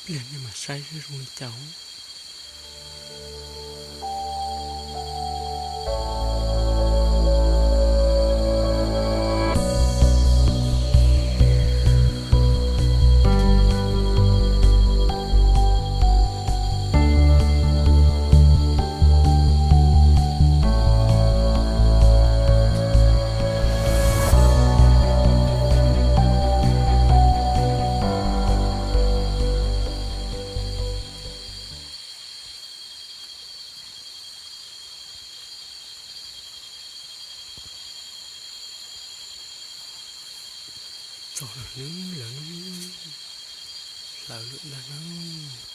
Pliag nej mam saib seb zoo li cas. Txog lawm nawb, lawv hlawv lawm ntag nawb.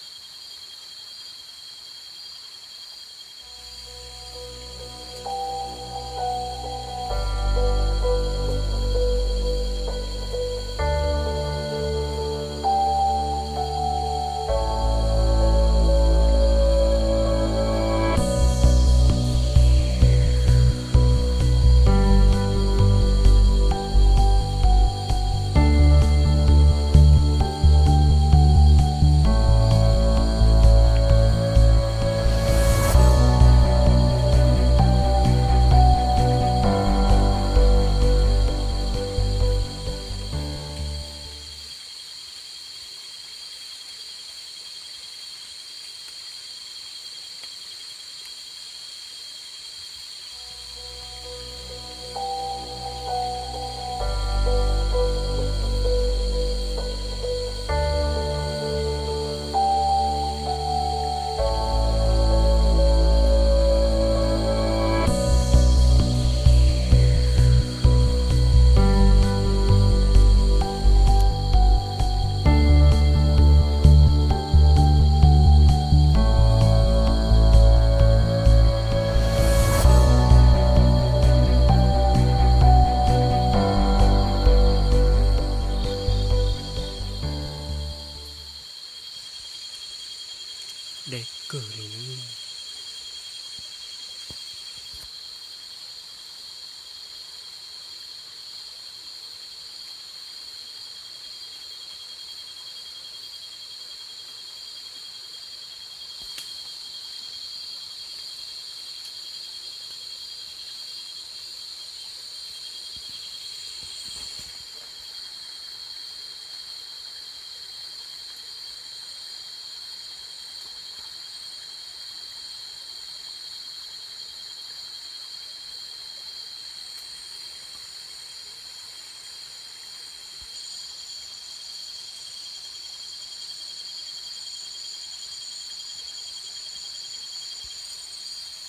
Deb kawg li nawb.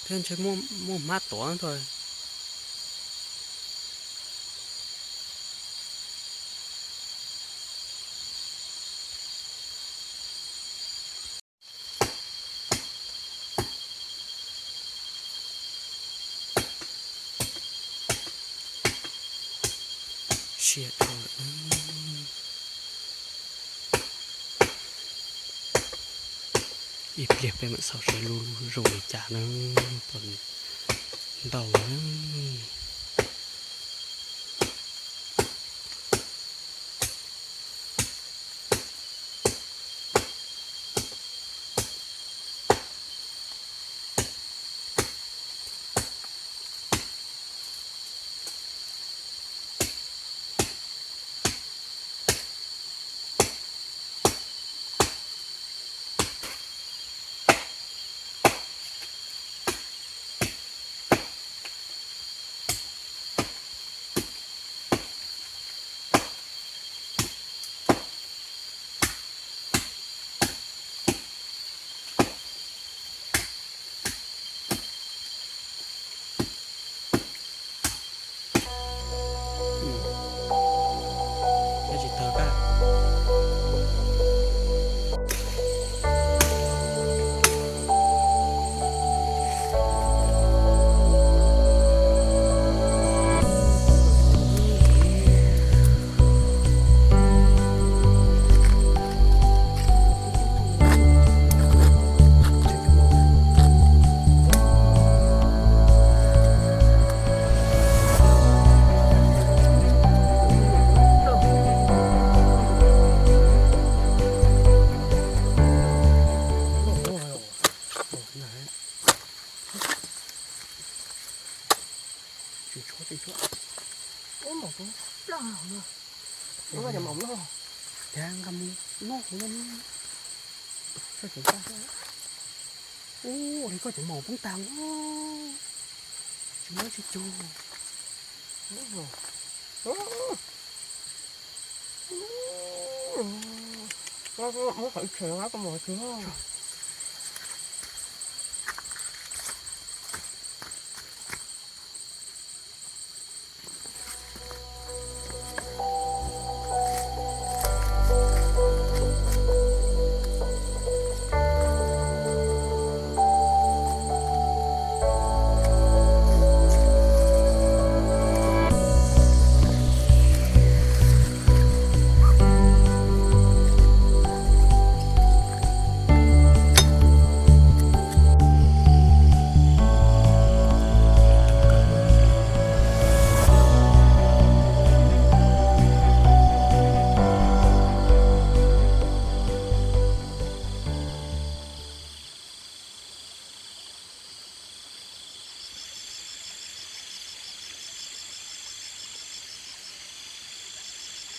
Thiab ntshe muaj hmab tuav ntag. Siab dhau lawm. Ib pliag peb mam xaus seb lub zoo li cas nawb, puas ntau nawb. Ua cov maum no, cas nqa mus noj no. Koj cov, ua li koj cov maum poob tag, tsis muab tsis cug. Muab qhov ib txhia, muab qhov ib txhia.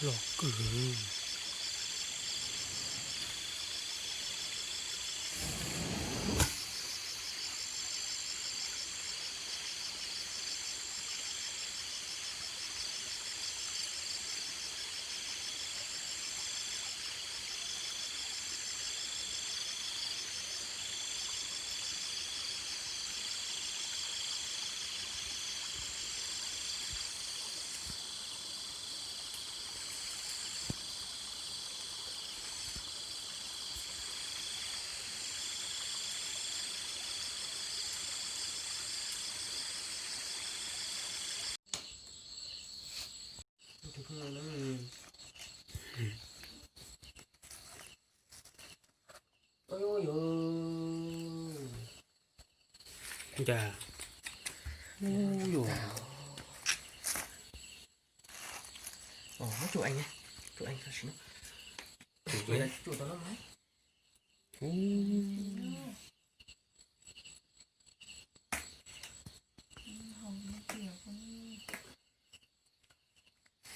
Los kawg. Ncas. Ub, yuav. Ov, muab tsum ees, tsum ees tam sim no. Tsum tau no.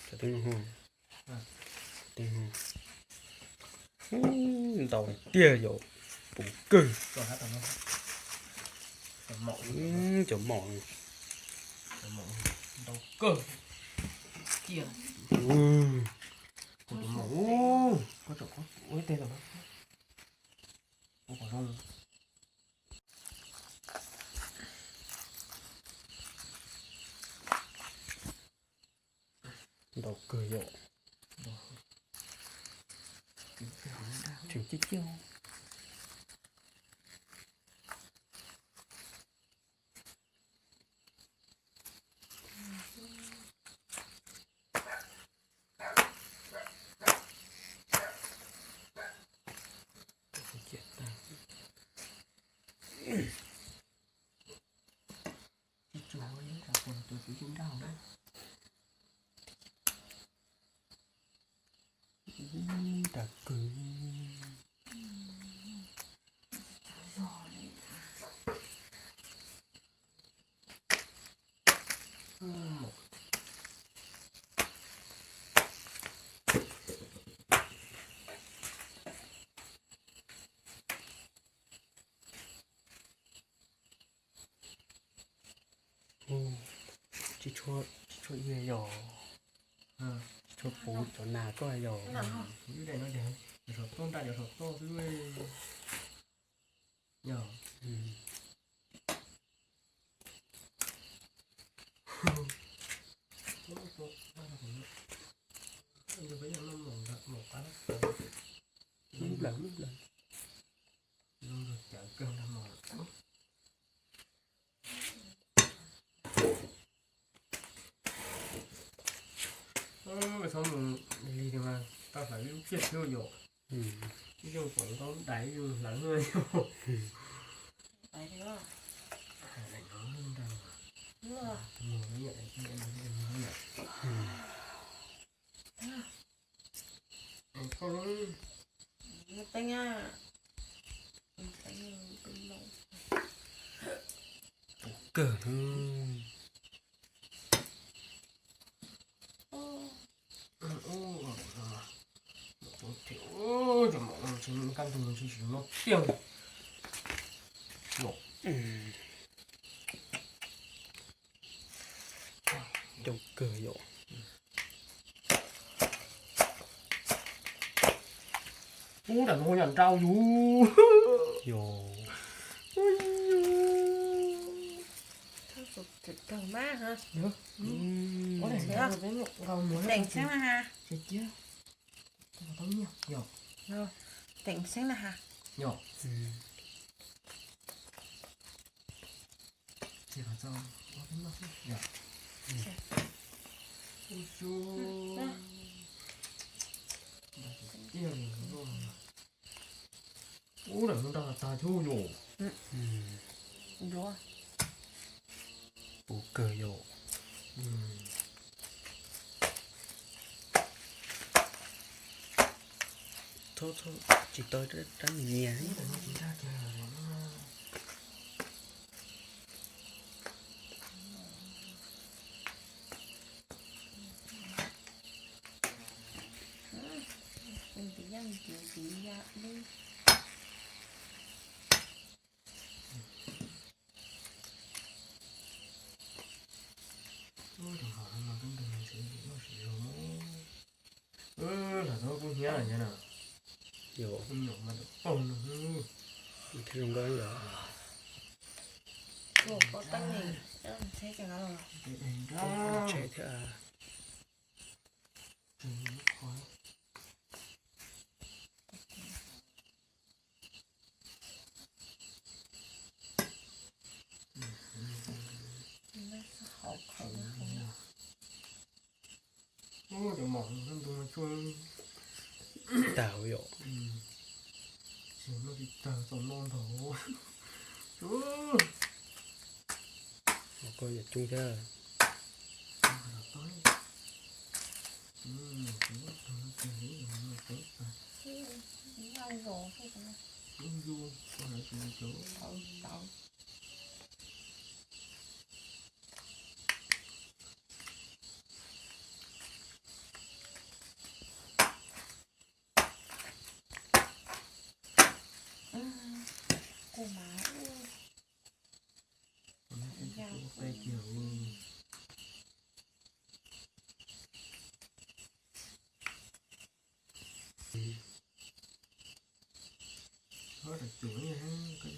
Cov teeb ho, teeb ho. Ub, ntau tiag yom, puv kawg. Cov mom, ntau kawg. Ub, cov mom, ub, koj tsom koj ua ib teg los, ua kom zoo. Ntau kawg yom. Tseem ciaj ciaj. Tsis tsuag li, rau puas tus txiv yeej nrauj na. Ntau kawg. Tsis tshua, tsis tshua ia yog, tsis tshua puv cov nas koj yog. Ib daim no ces cov saum toj nraj cov saum toj xwb. Yog. Lub nplawg, lub nplawg. Zoo nrog cawv kawg nrog mos. Txhob mus lig mas tau hlawv ib lub ciaj xwb yom. Ib zoo kom nkauj dais ib zoo hlawv yom. Kawg. Kaj ntug no tsis tsis no tiag. Coob kawg yom. Ub, nram no yog nrau yus. Yog. Teem xeeb na ha. Teem xeeb na ha. Ub, lam nrau tag tag thiab yom. Puv kawg yom. Txhob txhob tsis tau rab nyias. Lam tau kuj hnyiab lawm thiab na. Yog, nyuam mas paug no. Thiab zoo nkauj yom. Tsheb thiab. Cov mom no ntug no tsuag tag yom. Tsis muaj tsis tawg txaus noj ntau. Koj yam coob thiab. Kuv mas ua qe kiag. Ob, ram cum koj